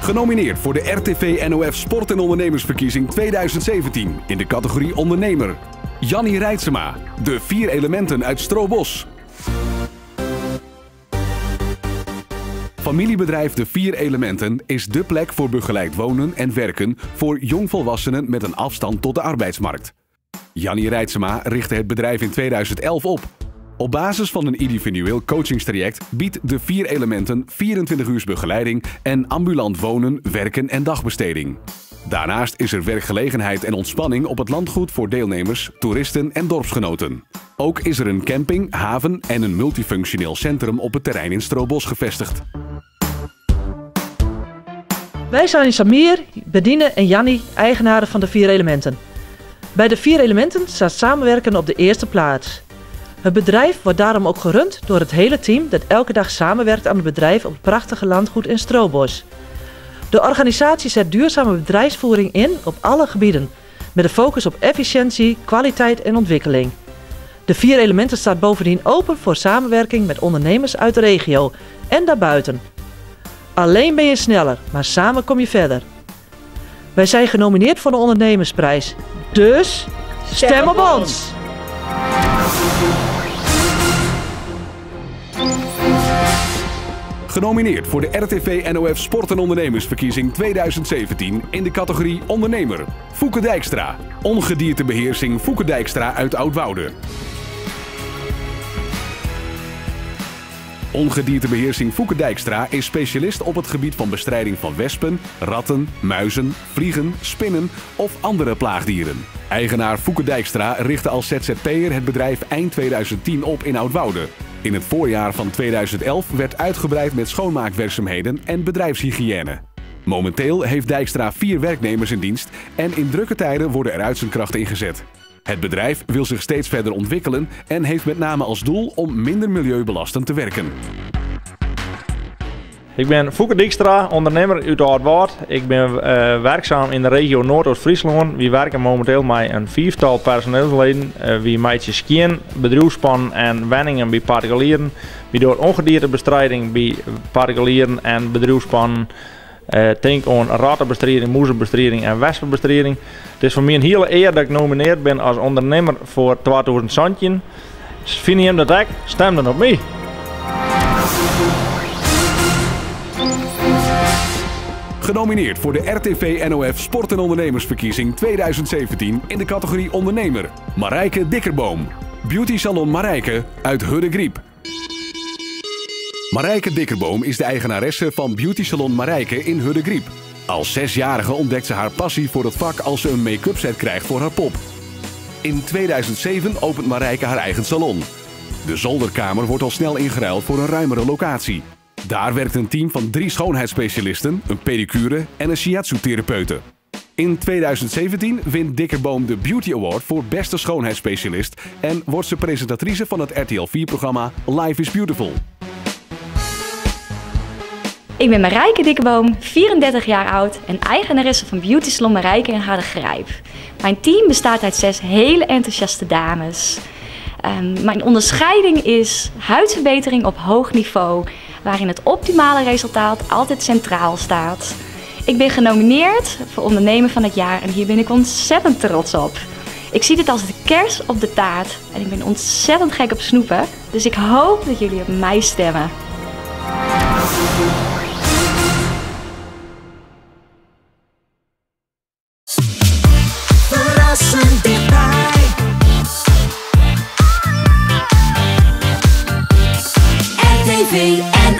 Genomineerd voor de RTV NOF Sport en Ondernemersverkiezing 2017 in de categorie Ondernemer. Jannie Reitsema, de vier elementen uit Stroobos. Familiebedrijf De Vier Elementen is dé plek voor begeleid wonen en werken voor jongvolwassenen met een afstand tot de arbeidsmarkt. Jannie Reitsema richtte het bedrijf in 2011 op. Op basis van een individueel coachingstraject biedt De Vier Elementen 24 uur begeleiding en ambulant wonen, werken en dagbesteding. Daarnaast is er werkgelegenheid en ontspanning op het landgoed voor deelnemers, toeristen en dorpsgenoten. Ook is er een camping, haven en een multifunctioneel centrum op het terrein in Stroobos gevestigd. Wij zijn Samir, Bedine en Jannie, eigenaren van de Vier Elementen. Bij de Vier Elementen staat samenwerken op de eerste plaats. Het bedrijf wordt daarom ook gerund door het hele team dat elke dag samenwerkt aan het bedrijf op het prachtige landgoed in Stroobos. De organisatie zet duurzame bedrijfsvoering in op alle gebieden, met de focus op efficiëntie, kwaliteit en ontwikkeling. De Vier Elementen staat bovendien open voor samenwerking met ondernemers uit de regio en daarbuiten. Alleen ben je sneller, maar samen kom je verder. Wij zijn genomineerd voor de Ondernemersprijs, dus stem op ons! Genomineerd voor de RTV NOF Sport en Ondernemersverkiezing 2017 in de categorie Ondernemer. Foeke Dijkstra, ongediertebeheersing Foeke Dijkstra uit Oudwoude. Ongediertebeheersing Foeke Dijkstra is specialist op het gebied van bestrijding van wespen, ratten, muizen, vliegen, spinnen of andere plaagdieren. Eigenaar Foeke Dijkstra richtte als ZZP'er het bedrijf eind 2010 op in Oudwoude. In het voorjaar van 2011 werd uitgebreid met schoonmaakwerkzaamheden en bedrijfshygiëne. Momenteel heeft Dijkstra 4 werknemers in dienst en in drukke tijden worden er uitzendkrachten ingezet. Het bedrijf wil zich steeds verder ontwikkelen en heeft met name als doel om minder milieubelastend te werken. Ik ben Foeke Dijkstra, ondernemer uit Oudwaard. Ik ben werkzaam in de regio Noordoost-Friesland. We werken momenteel met een 4-tal personeelsleden. We maken skiën, bedrijfspannen en wenningen bij particulieren. We doen ongediertebestrijding bij particulieren en bedrijfspannen. Denk aan rattenbestrijding, moezenbestrijding en wespenbestrijding. Het is voor mij een hele eer dat ik genomineerd ben als ondernemer voor 2017. Vind je hem dat ik? Stem dan op mij. Genomineerd voor de RTV NOF Sport en Ondernemersverkiezing 2017 in de categorie Ondernemer. Marijke Dikkerboom. Beauty Salon Marijke uit Hurregriep. Marijke Dikkerboom is de eigenaresse van Beauty Salon Marijke in Hurregriep. Als 6-jarige ontdekt ze haar passie voor het vak als ze een make-up set krijgt voor haar pop. In 2007 opent Marijke haar eigen salon. De zolderkamer wordt al snel ingeruild voor een ruimere locatie. Daar werkt een team van 3 schoonheidsspecialisten, een pedicure en een shiatsu-therapeute. In 2017 wint Dikkerboom de Beauty Award voor beste schoonheidsspecialist en wordt ze presentatrice van het RTL 4-programma Life is Beautiful. Ik ben Marijke Dikkerboom, 34 jaar oud en eigenaresse van Beauty Salon Marijke in Hardergrijp. Mijn team bestaat uit 6 hele enthousiaste dames. Mijn onderscheiding is huidverbetering op hoog niveau, waarin het optimale resultaat altijd centraal staat. Ik ben genomineerd voor ondernemer van het jaar en hier ben ik ontzettend trots op. Ik zie dit als de kers op de taart en ik ben ontzettend gek op snoepen, dus ik hoop dat jullie op mij stemmen. Verrassend dichtbij. RTV NOF.